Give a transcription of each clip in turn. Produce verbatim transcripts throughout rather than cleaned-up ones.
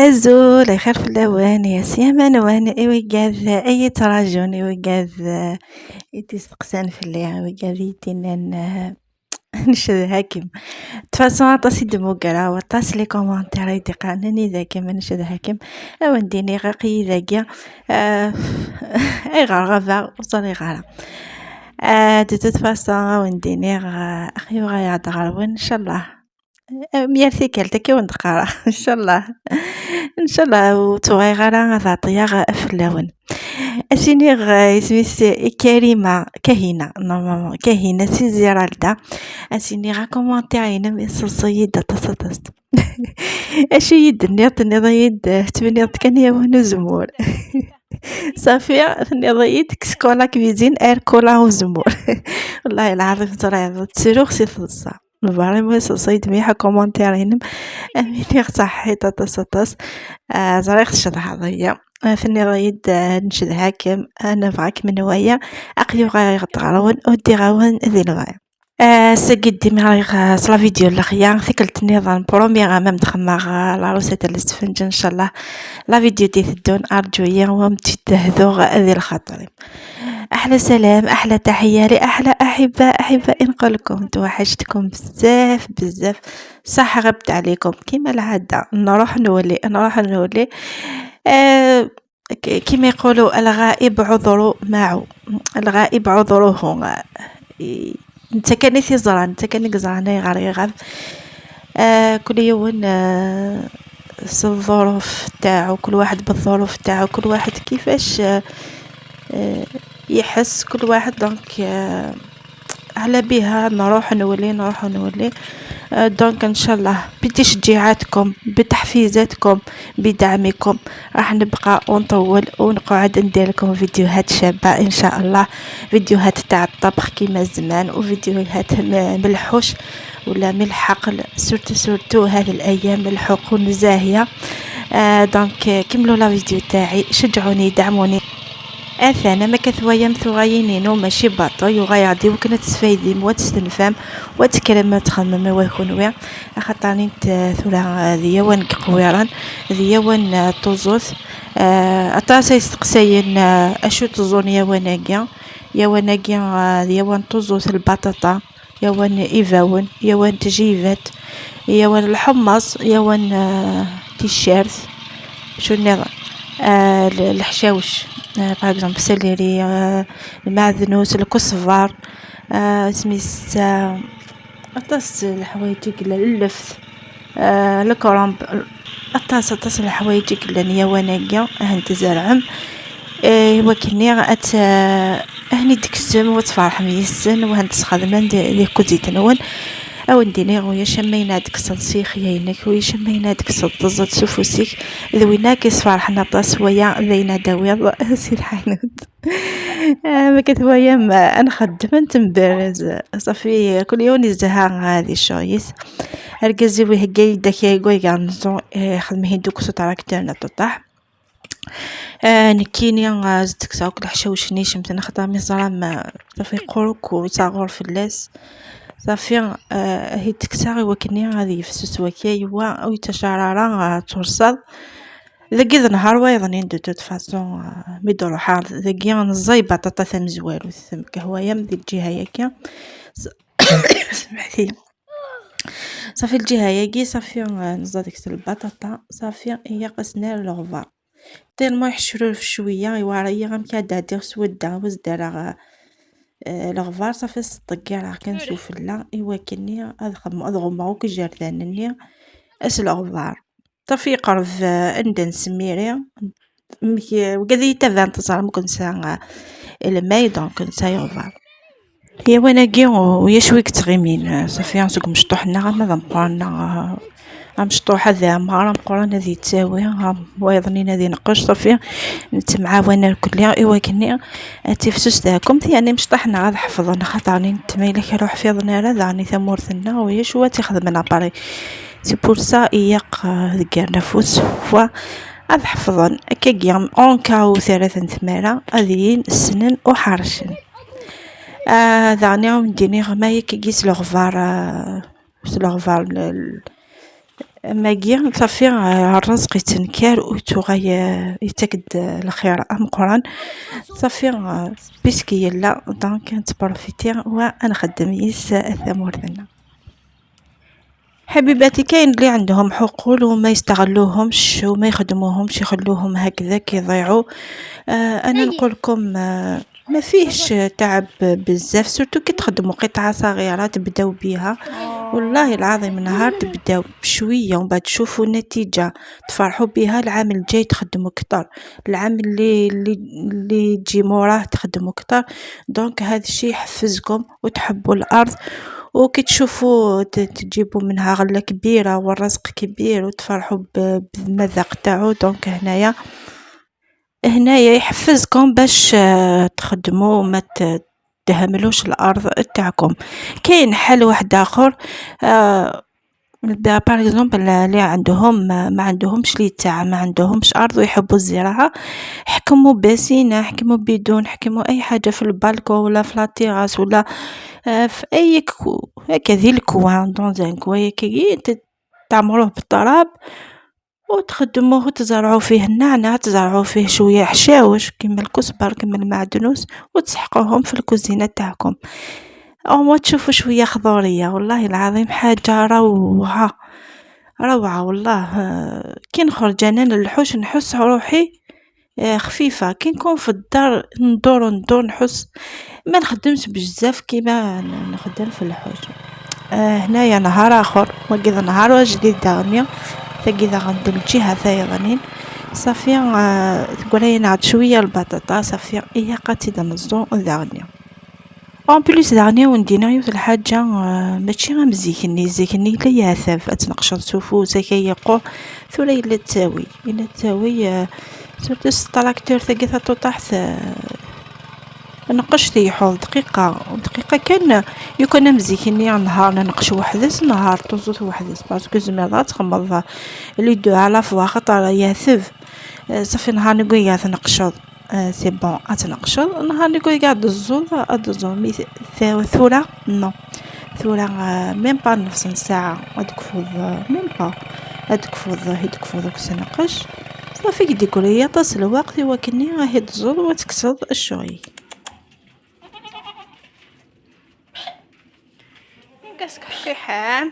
Azul, lxir fell-awen, yes, yaman-wen, i wigad i yi-ttraǧun, i wigad, eh, i d-isteqsan fell-i, i wigad i yi-d-innan, eh, ncedha-kem. De toute façon, aṭas i d-mmugreɣ, aṭas les commentaires i d-iqqaren, anida-kem, ncedha-kem. A wen-d-iniɣ, aql-iyi dagi, eh, ayɣer ɣabeɣ, ur ẓriɣ ara. Eh, de toute façon, a wen-d-iniɣ, eh, aql-iyi uɣaleɣ-d ɣer-wen, ncallah. Am yal tikkelt akka i wen-d-qqareɣ, ncallah. Ncallah ur ttɣileɣ ara ad ɛeṭṭleɣ fell-awen. Ad s-iniɣ, eh, isem-is, eh, Karima, Kahina, normalement, Kahina si Ziralda. Ad s-iniɣ, akumentaṛ-inem iseḍs-iyi-d aṭas, aṭas. Acu i yi-d-tenniḍ? Tenniḍ-iyi-d, eh, tettbiniḍ-d kan yiwen uzemmur. Ṣafi, tenniḍ-iyi-d kkes kul la cuisine ar kul la uzemmur. Wallahi lɛaḍim ẓriɣ ttruɣ si teḍsa. Lbaṛi ma iseḍs-iyi-d mliḥ akumentaṛ-inem. Am iniɣ ṣaḥḥit aṭas, aṭas. Ah, ẓriɣ tcedhaḍ-iyi. Ah, tenniḍ-iyi-d, ah, ncedha-kem, ah, nebɣa-kem n waya. Aql-i uɣaleɣ-d ɣer-wen, udiɣ-awen di lebɣi. Ah, sagi d-imɣiɣ, ah, s la vidéo n lexya, tikkelt nniḍen, promis, ah, ma m-d-xemmeɣ, ah, la recette n lesfenǧ, ncallah. La vidéo d-iteddun, arǧu-yi, wa m-tt-id-hduɣ di lxaṭer-im. أحلى سلام، أحلى تحية لأحلى أحباء، أحباء نقول لكم توحشتكم بزاف، بزاف. صح غبت عليكم كيما العادة، نروح نولي، نروح نولي. آه، ك-، كيما يقولوا: "الغائب عذره معه، الغائب عذره". إي، نتا كان في زران، نتا كان زران يغار يغاب. آه، كل يوم، آه، الظروف تاعو، كل واحد بالظروف تاعو، كل واحد كيفاش، آه، آه، يحس كل واحد. Donc، آه، على بيها نروح نولي، نروح نولي. آه، donc إن شاء الله بتشجيعاتكم، بتحفيزاتكم، بدعمكم راح نبقى ونطول ونقعد ندير لكم فيديوهات شابة إن شاء الله، فيديوهات تاع الطبخ كيما زمان، وفيديوهات م-، ملحوش ولا من الحقل، surtout، surtout هذه الأيام الحقول زاهية. آه، donc، آه، كملوا la vidéo تاعي، شجعوني، دعموني. أثانا ما كثوايا مثوغايينينو ماشي باطو، يوغا يعدي وكنا تسفايديم وتستنفام وتكرم تخمم ويكون ويا. أخطاني ت-، ثورة ذي يوان قويران، ذي يوان، آه، طوزوث. آه، أطاس يستقساين، آه، أشو تظن يوان أجيا؟ يوان أجيا، آه، ذي يوان طوزوث البطاطا. يوان إيفاون، يوان تجيفات، يوان الحمص، يوان، آه، تيشيرت، شو نظام، آه، ال-، الحشاوش، آه، par exemple سليري، آه، المعدنوس، الكزبر، آه، سميس، آه، أطاس الحوايج يقلى اللفت. آه، الكرنب، أطاس، أطاس الحوايج يقلن يا وناقيا، هانت زرعم. آه، وكني أت-، آه، هني دكسم وتفرحم يسن وهانت تخدمن دي، دي كوزيتنون. أو نديني غويا شمينا ديك الصنصيخ يا إنك، ويا شمينا ديك الصدزة سوفوسيك. ذوينا كيس فرحنا طاس ويا ذينا داويض سي الحانوت. آه، ما كتبغى يا ما أنا خدمة نتمبرز. صافي، كل يوم يزهق هذه الشويس. أرجزي ويهجي داك يقوي كنزو، آه، خدمه دوك سو تراكتور نطوطاح. آه، نكيني، آه، زدت كساوك الحشاوش نيشم تنخدم مزرعة ما صافي قروك وصغور في اللاس. صافي، آه، هي تكساغي وكني غادي يفسس وكاي هو أو يتشارارا، آه، تورصد. داكي د نهار وايض نين de toute façon، آه، مي دور الحار. داكي نزاي بطاطا تمزوالو، ثم كهوايا من دي الجهة ياكي. س-، سمحتي. صافي الجهة ياكي، صافي، آه، نزا ديك البطاطا، صافي، هي قسنا للغبار. تيلمو يحشرو في شوية، يوارا هي غا مكاد عندي سودة، وزدارا، آه، الغبار، صافي، صدقي راه كنشوف لا، إوا كني، هاد خم-، هاد غمة وكجار ثاني، أس الغبار. صافي يقرب، آه، عند نسميري. مك-، وكذا يتبع انتظر ممكن ساعة الماي، donc نسا يغبر. يا وناقي ويا شوي كتغيمين، آه، صافي نسوق مشطوحنا، غا ماذا مقرنا، آه، مشطوح هذا مهارة مقرن هذه يتساوي، ها وايضنين هذه نقش، صافي نتمعاون الكل، إوا كني، آه، تفسوس ذاكم، يعني مشطحنا غا حفظنا، خاطر راني نتميلك روح في ظنارة، ذاني ثمورثنا، ويا شو تخدم لاباري. C'est pour ça إياق، آه، ذكر نفوس، و أضحفظن أكاكيا أونكا وثلاثة ثمارة أذيين السنن وحرشن. آه، ذاني عاود نديني غماية كي قيس الغفار، آه، وس الغفار ال-، ال-، Magi, safi, eh, rrezq yettenkar u tuɣa, eh, yettak-d, eh, lxir ameqqran. Safi, eh, puisque yella, donc, nettprofiti wa ad nxeddem yis, eh, tamurt-nneɣ. حبيباتي، كاين اللي عندهم حقول وما يستغلوهمش وما يخدموهمش، يخلوهم هكذاك يضيعوا. آه، أنا نقول لكم، آه، ما فيهش تعب بزاف، surtout كي تخدموا قطعة صغيرة تبداو بيها. والله العظيم نهار تبداو بشوية ومن بعد تشوفوا النتيجة، تفرحوا بيها، العام الجاي تخدموا كتر، العام اللي، اللي، اللي يجي موراه تخدموا كتر. Donc هذا الشيء يحفزكم وتحبوا الأرض، وكي تشوفوا ت-، تجيبوا منها غلة كبيرة والرزق كبير وتفرحوا ب-، بالمذاق تاعو. Donc هنايا، هنايا يحفزكم باش، آه، تخدموا وما ت-، تهملوش الأرض تاعكم. كاين حل واحد آخر، آه، ب-، par exemple، اللي عندهم، ما، ما عندهمش لي تاع، ما عندهمش أرض ويحبوا الزراعة، حكموا بسينة، حكموا بدون، حكموا أي حاجة في البالكو ولا في la terrasse ولا، آه، في أي كو-، هكا ذي الكوان، dans un coin، كي ت-، تعمروه بالتراب وتخدموه وتزرعوا فيه النعناع، تزرعوا فيه شوية حشاوش كيما الكزبر، كيما المعدنوس، وتسحقوهم في الكوزينة تاعكم. Au moins تشوفوا شوية خضورية، والله العظيم حاجة روعة، روعة والله. آه، كي نخرج أنا للحوش نحس روحي، آه، خفيفة. كي نكون في الدار ندور ندور نحس ما نخدمش بزاف كيما ن-، نخدم في الحوش. آه، هنايا نهار آخر، وقيلا نهار جديد داغني، تقيلا عند الجهة ثايضنين. صافي، آه، تقول لي نعد شوية البطاطا، صافي، إيه قاتي دنزو داغني. En plus داغني وندينا يوث الحاجة، آه، ماشي غير مزيكني، زيكني لا يعثف، أتنقشر سوفو، سكايقو، ثورة إلا تساوي، إلا تساوي، آه، surtout الطراكتور ثقيثة طوطاح، آه، نقش تيحوض دقيقة، دقيقة كان. يكون مزيكني نهار ننقش وحدس، نهار طوزوت وحدس، parce que زميضة تخمض les deux à la fois، خاطر يعثف. آه، صافي نهار نقول يا تنقشض. آه، c'est bon، أتنقشض. نهار نقول قاعد الزول، هاد الزول مي ث-، ثورة، non. ثورة، آه، même pas نص ساعة، أدكفض، آه، même pas. أدكفض، هي دكفض، كسنقش. صافي، قد يقول لي: "طاس الوقت، وكني راهي تزول وتكسض الشغل". كاسك حكيحان.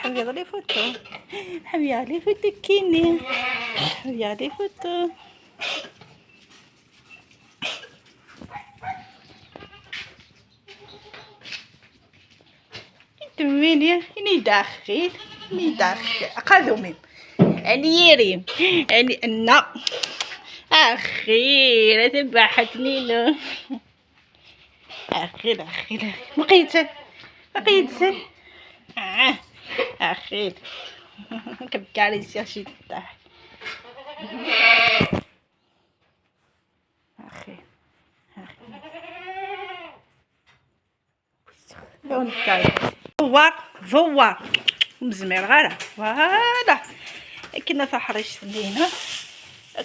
حبي على فوتو، حبي على فوتو كيني، حبي على فوتو. تميني، إني داخل، إني داخل. قادومي. أني يريم. أني أنا. أخير، تبعتني له. أخير، أخير، أخير. مقيتل. مقيتل. آه. أخير. كم كارثة شي تاع. أخير. أخير. دونك كاي. دوار، دوار. مزمير غارة. فوالا. كنا تحريش تنينا.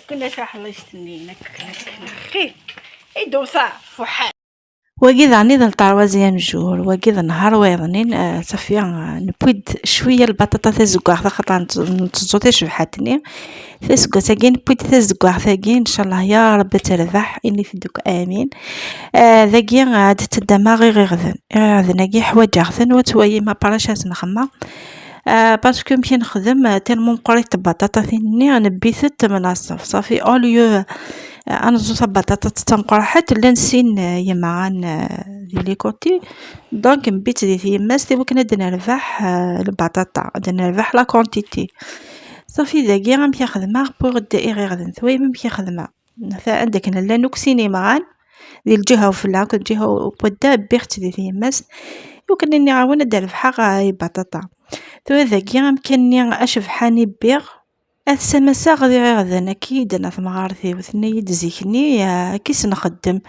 كنا تحريش تنينا. كنا، كنا. خي. إي دوسا. فحال. وقيد عني ذا التروازيام جور، وقيد النهار ويضنين، آه، صافية، آه، نبويد شوية البطاطا تزقاغ، خاطر نت-، نتزو تشبحاتني. تسقو ساقين، بويد تزقاغ ثاقين، إن شاء الله يا رب تربح، إني في الدوك آمين. آه، ذاقي عاد تدماغي غيغذن. غيغذن أقي حواجغ ثن وتوايي ما براشاس نخمة. آه، parce que مشي نخدم، آه، tellement مقريت البطاطا ثيني، أنا بيثت من الصف. صافي، au lieu، آه، أنا زوز بطاطا تتمقرحت، لا نسين، آه، يما غان، آه، ذي les côtés. Donc، نبيت ذي ثيماس، ثي وكنا دنا نربح، آه، البطاطا، دنا نربح la quantité. صافي، ذاقي غا مشي خدمة، بوغ دائري غدن ثوي ما مشي خدمة. فعندك نلا نوكسيني معان، ذي الجهة وفي العكس الجهة وبدا بيخت ذي ثيماس. يمكن إني عاون أدير بحاغ هاي بطاطا. تو ذاكي أمكني أشبحاني بيغ. أتسمساغ ذي غيغذن أكيد أنا ثمغارتي وثني يدزيكني، آه، كيس نخدم.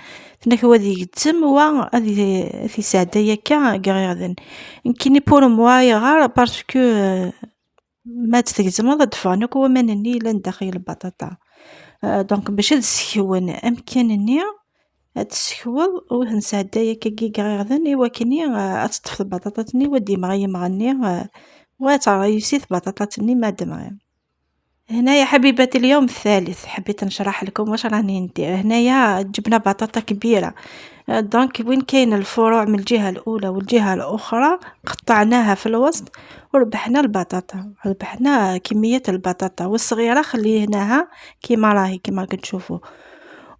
ثنك وذي يتسم وا أذي في سعدة يكا غيغذن. يمكنني pour moi يغار parce que ما تتجزم هذا دفع نكو وما نني لين داخل البطاطا. آه، donc باش هاد السكوان أمكنني ad tessekweḍ, u ad nesɛedday akka gigraɣden i wakken i, eh, ad teṭṭef tbaṭaṭat-nni, u ad d-yemɣi yemɣi-nni, eh, u ad teṛṛayusi tbaṭaṭat-nni ma ad d-mɣi. هنايا حبيبات اليوم الثالث حبيت نشرح لكم واش راني ندير. هنايا جبنا بطاطا كبيرة، آه، donc وين كاين الفروع من الجهة الأولى والجهة الأخرى قطعناها في الوسط وربحنا البطاطا، ربحنا كمية البطاطا، والصغيرة خليناها كيما راهي كيما راكم تشوفوا.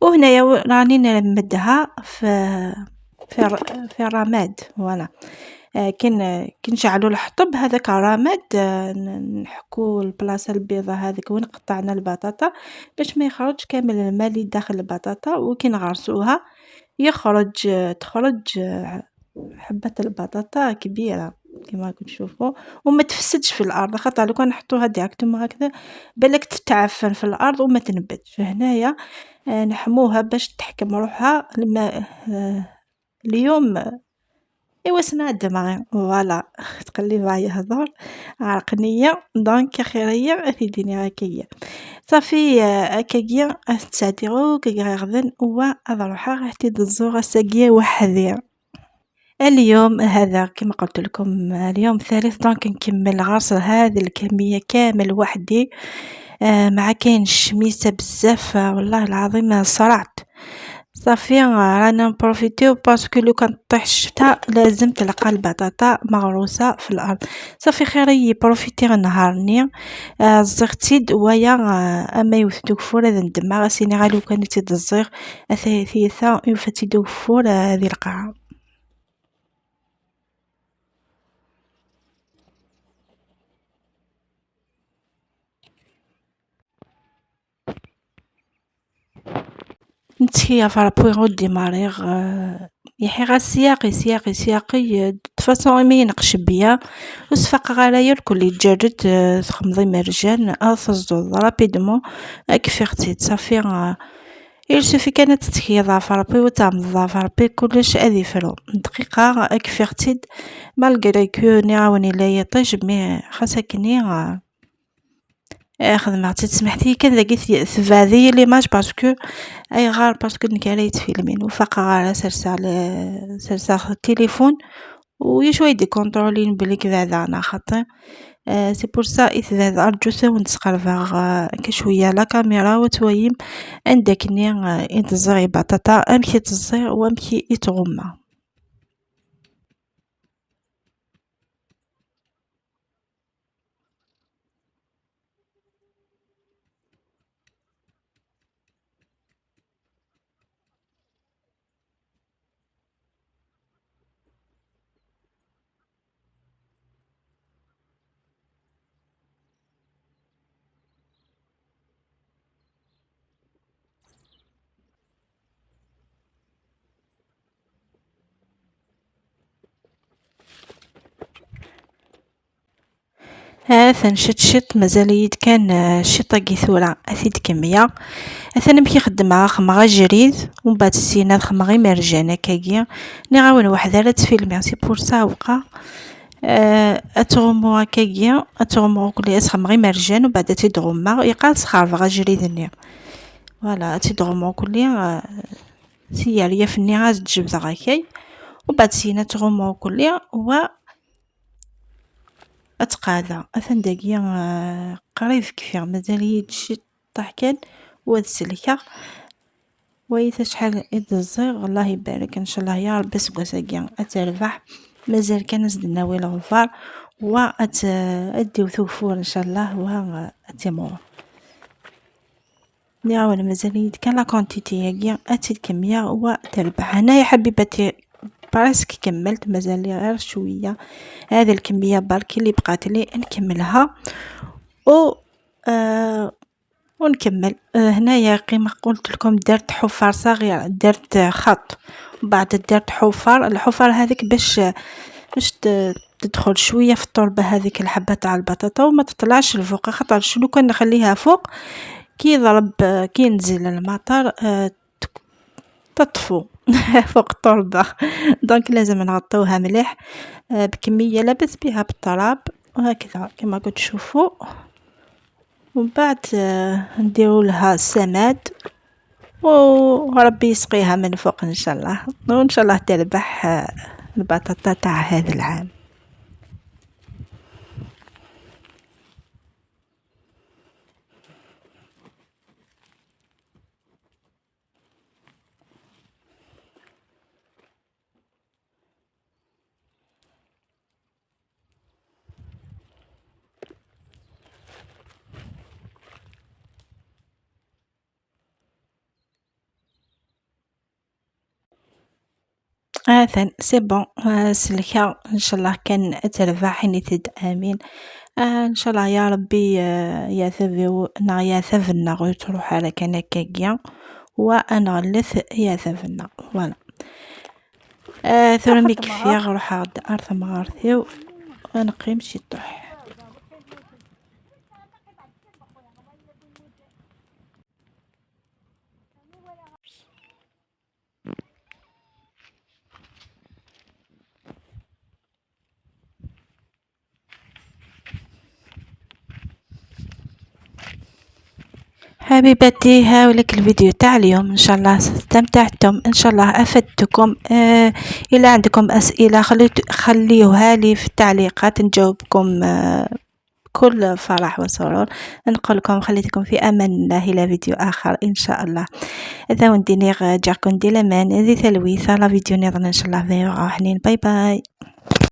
وهنايا و-، راني نرمدها في، في الر-، في الرماد، voilà. آه، كي ن-، كي نشعلوا الحطب هذاك الرماد، آه، ن-، نحكوا البلاصة البيضة هذيك وين قطعنا البطاطا باش ما يخرجش كامل الماء اللي داخل البطاطا، وكي نغرسوها يخرج، آه، تخرج، آه، حبة البطاطا كبيرة كيما راكم تشوفوا، وما تفسدش في الأرض، خاطر لو كان نحطوها directement هكذا بالك تتعفن في الأرض وما تنبتش. هنايا، آه، نحموها باش تحكم روحها الماء، آه، اليوم. ايوا سمع دماغي، voilà. تقلي بها يهضر عرقنية، donc خيرية في ديني هكايا. صافي، آه، هكايا تسعديغو كيغيغذن هو اضروحا حتى دزو غساقيا وحدي. اليوم هذا كما قلت لكم، اليوم ثالث، donc نكمل غرس هذه الكمية كامل وحدي. آه، مع كاين الشميسة بزاف، آه، والله العظيم صرعت. صافي، آه، رانا نبروفيتيو parce que لو كان طيح الشتا لازم تلقى البطاطا مغروسة في الأرض. صافي خير يبروفيتي النهار ني، آه، زغتيد ويا، آه، أما يوثدو كفور هذا ندماغ، سيني غا لو كان تيد الزيغ، أثاثيثا يوفتيدو كفور، آه، هذه القاعة. نتكي في ربي غدي ماريغ، آه، يحيغ سياقي، سياقي، سياقي، آه، تفاصيل ما ينقش بيا. وصفاق غالايا الكل يتجرد، آه، تخمضي مرجان، آه، تزدوض رابيدمون، آه، كفي اختي تصافي، آه، يلسوفي كانت تتكي ضعف ربي وتعمل ضعف ربي كلش أذي فرو. دقيقة، آه، كفي اختي، مالغري كو نعاوني لا يطيش، مي خاصة كني، آه، آه، خدمة عطيت سمحتي كان داكي ث-، تبعدي ليماج باسكو اي غار باسكو نكالي تفيلمين وفاق غار سرسع ل-، سرسع التليفون ويشوي دي كونترولين بلي كبعد عنا خاطر. آه، سي بور سا يتبعد ارجو ساون تسقربغ، آه، كشوية لا كاميرا وتويم عندك ني، آه، انتزغي بطاطا امشي تزغي وامشي يتغمى. هاثن شط شط، مازال يد كان، آه، شط أكي ثورة، أثيد كمية. أثن أمشي خدمة خمغة جريد، ومن بعد السينات خمغي مرجان أكاكي. نغاون واحدة لا تفيلمي، سي بور سا وقا. آه، أتغمو أكاكي، أتغمو كل ياس خمغي مرجان، ومن بعد تدغمى، يقال سخار فغا جريد النير. فوالا، تدغمو كل، آه، سيار يفني غاز تجيب ذا غاكي. ومن بعد سينا تغمو كل، و أتقاذى. أثن داكيا، آه، قريب كفيغ، مازال يجي طاح كان واد السلكة. ويث شحال يد الزيغ، الله يبارك إن شاء الله يا ربي. سكواساكيا أتربح، مازال كان زدنا ويل غفار. وأت-، أديو ثوفور إن شاء الله، وها أتيمور. نعاون مازال يد كان لا كونتيتي هاكي، أتي الكمية وتربح. هنايا حبيباتي بريسك كملت، مازال لي غير شوية. هذه الكمية برك اللي بقات لي نكملها. و، آه، ونكمل. آه، هنايا كيما قلت لكم درت حفر صغير، درت خط، وبعد درت حفر. الحفر هذيك باش، باش ت-، تدخل شوية في التربة هذيك الحبة تاع البطاطا وما تطلعش لفوق، خاطر شنو كان نخليها فوق كي يضرب، آه، كي ينزل المطر، آه، تك-، تطفو فوق التربة. دونك لازم نغطوها مليح، آه، بكمية لاباس بها بالتراب، وهكذا كما كنتو تشوفوا. ومن بعد، آه، نديرو لها السماد. وربي يسقيها من فوق إن شاء الله، وإن شاء الله تربح، آه، البطاطا تاع هذا العام. آثن، c'est bon. آه، سلكة، إن شاء الله كان تربح، نيتد آمين. آه، إن شاء الله يا ربي، آه، يا ثبو، نا يا ثبنا غير تروح على كان هكاكيا، وأنا غلث يا ثبنا، voilà. آه، ثورة ميك فيغ، روح عند أرث مغارثيو، ونقيم شي طوح. حبيباتي، هاوليك الفيديو تاع اليوم، إن شاء الله استمتعتم، إن شاء الله أفدتكم. آه، إلا عندكم أسئلة خليت-، خليوها لي في التعليقات، نجاوبكم، آه، بكل فرح وسرور. نقول لكم خليتكم في أمان الله إلى فيديو آخر إن شاء الله. إذا ونديني غا جاكم دي لمان، ذي ثلويثة لا فيديو نظن إن شاء الله ذي وغاوحنين. باي باي.